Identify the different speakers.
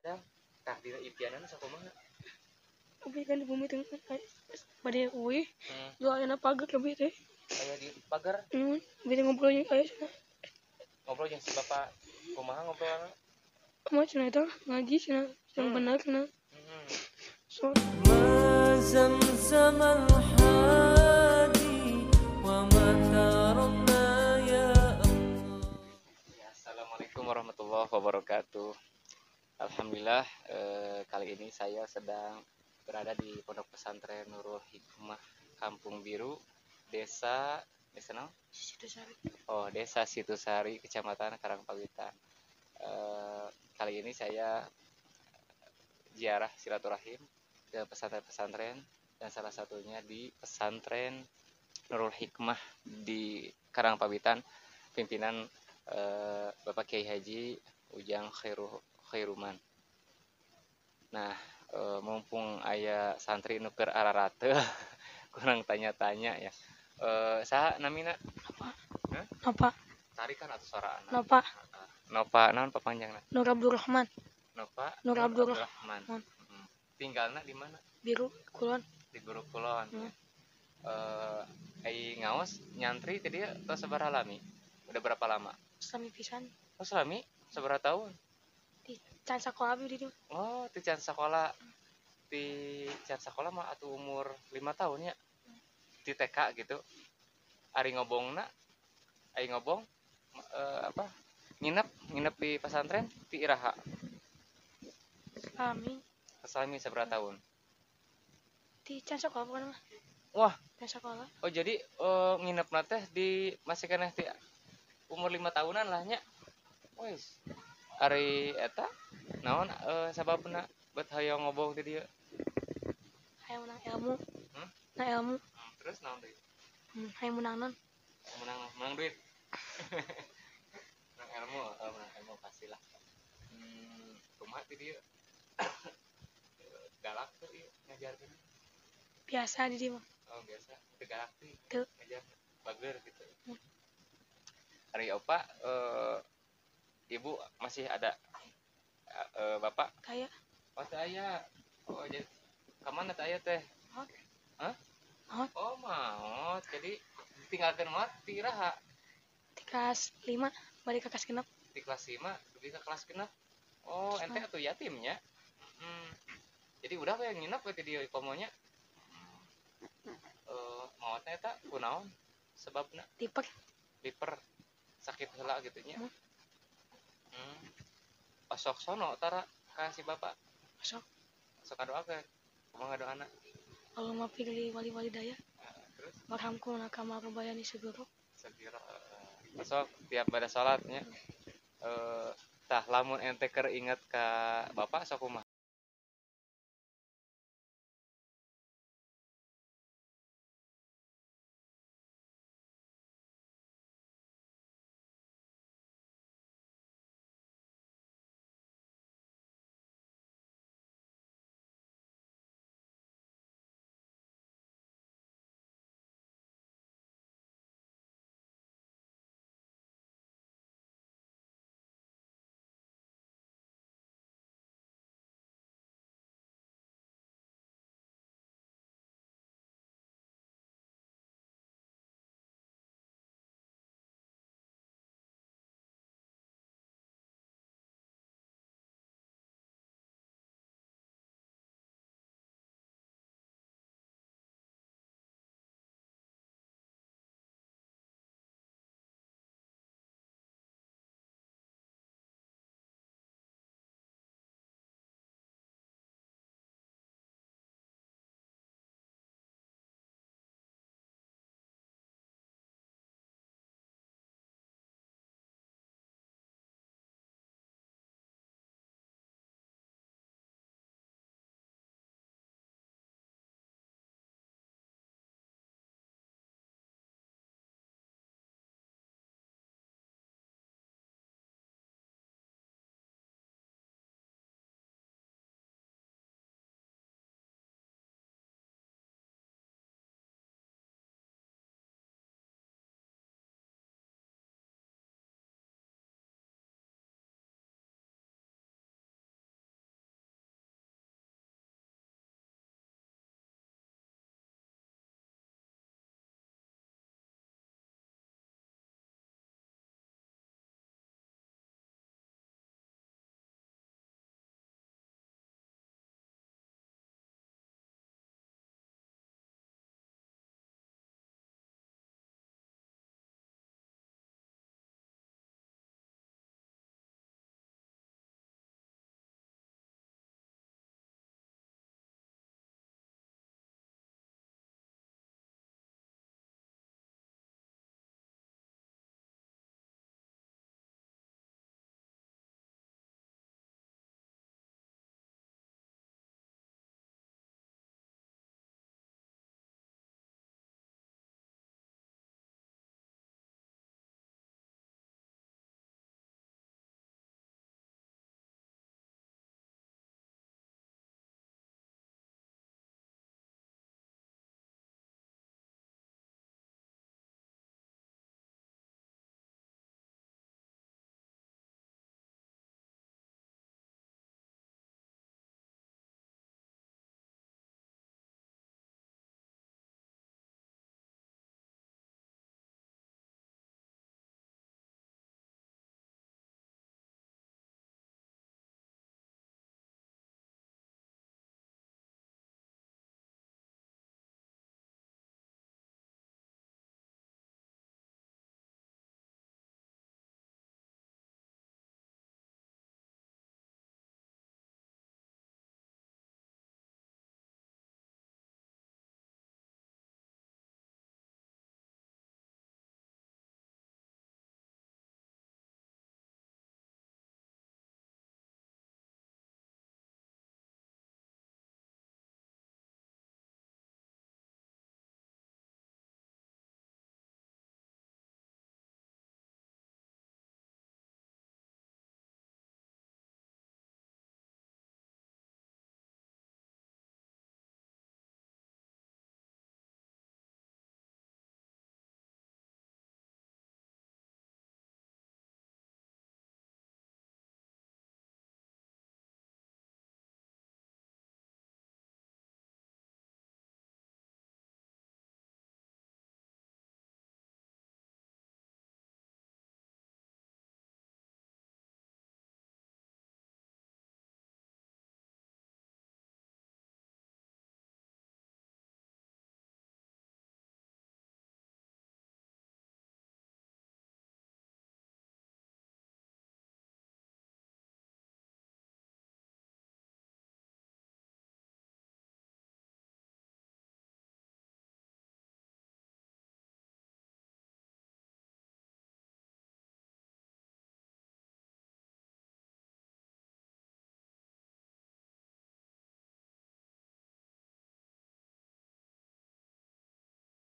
Speaker 1: Tah, dina impianana sakumaha?
Speaker 2: Abi kan di bumi teh bade uih. Jual ayeuna pagar abi teh.
Speaker 1: Aya di pagar?
Speaker 2: Abi teh ngobrol jeung aya cenah.
Speaker 1: Ngobrol jeung si bapak, kumaha ngobrolna?
Speaker 2: Kumaha cenah eta ngaji cenah yang benar cenah. So
Speaker 3: زمزم الحادي وما ترنا يا الله.
Speaker 1: Assalamualaikum warahmatullahi wabarakatuh. Alhamdulillah, kali ini saya sedang berada di Pondok Pesantren Nurul Hikmah, Kampung Biru, Desa Desa naon?
Speaker 2: Situsari.
Speaker 1: Oh, Desa Situsari, Kecamatan Karangpawitan. Kali ini saya ziarah silaturahim ke pesantren-pesantren dan salah satunya di Pesantren Nurul Hikmah di Karangpawitan, pimpinan Bapak Kiai Haji Ujang Khairuman. Nah, mumpung aya santri nu keur ararateul, kurang tanya-tanya ya. Saha namina?
Speaker 2: Napa?
Speaker 1: Hah?
Speaker 2: Napa?
Speaker 1: Tarikan atau suara anak?
Speaker 2: Napa?
Speaker 1: Napa naon papanjangna?
Speaker 2: Nur Abdurrahman.
Speaker 1: Napa?
Speaker 2: Nur Abdurrahman.
Speaker 1: Tinggalna di mana?
Speaker 2: Biru Kulon.
Speaker 1: Di Biru Kulon. Ai ngaos nyantri tadi tos sabaraha lami? Udah berapa lama?
Speaker 2: Selami pisan.
Speaker 1: Oh, selami? Sabaraha tahun?
Speaker 2: Di can sakola abi di dieu.
Speaker 1: Oh, di can sekolah. Di can sekolah mah atuh umur 5 tahun ya. Di TK gitu. Ari ngobongna, ari ngobong apa? Nginep di pesantren di iraha?
Speaker 2: Selami.
Speaker 1: Selami sabaraha tahun?
Speaker 2: Di can sekolah bukan mah.
Speaker 1: Wah.
Speaker 2: Can sekolah.
Speaker 1: Oh, jadi nginepna teh di masih keneh ti umur 5 tahunan lah nya. Wis. Ari eta naon sababna bet hayang ngobong di dieu?
Speaker 2: Hayang menang ilmu.
Speaker 1: Hmm?
Speaker 2: Nah, ilmu.
Speaker 1: Terus naon deui?
Speaker 2: Hayang menang non.
Speaker 1: Menang duit. Menang ilmu, menang ilmu pastilah. Kumaha di dieu? Galak tuh ieu ngajarkeun.
Speaker 2: Biasa di dieu mah.
Speaker 1: Oh, biasa. Teu galak teh.
Speaker 2: Teu.
Speaker 1: Ngajar bager gitu. Ari opa, ibu masih ada? Bapak?
Speaker 2: Taya.
Speaker 1: Oh, teu aya. Oh, jadi ka mana teh aya teh?
Speaker 2: Maot.
Speaker 1: Hah?
Speaker 2: Maot.
Speaker 1: Oh, maot. Jadi ditinggalkeun maot ti iraha?
Speaker 2: Di kelas 5, balik ke kelas 6.
Speaker 1: Di kelas 5, dugi ka kelas 6. Oh, ente atuh yatimnya. Jadi udah we nginep we di dieu komonya. Maotna eta kunaon sebabna?
Speaker 2: Liper.
Speaker 1: Liper. Sakit heula gitu nya. Osok sono tara ka si bapak.
Speaker 2: Osok.
Speaker 1: Osok ngadoakeun. Kumaha ngadoana?
Speaker 2: Allahumma firli wali walidaya.
Speaker 1: Terus?
Speaker 2: Warhamku kama rabbayani shighara.
Speaker 1: Segera. Osok tiap pada salatnya. Tah lamun ente keur inget ka bapak sok kumaha?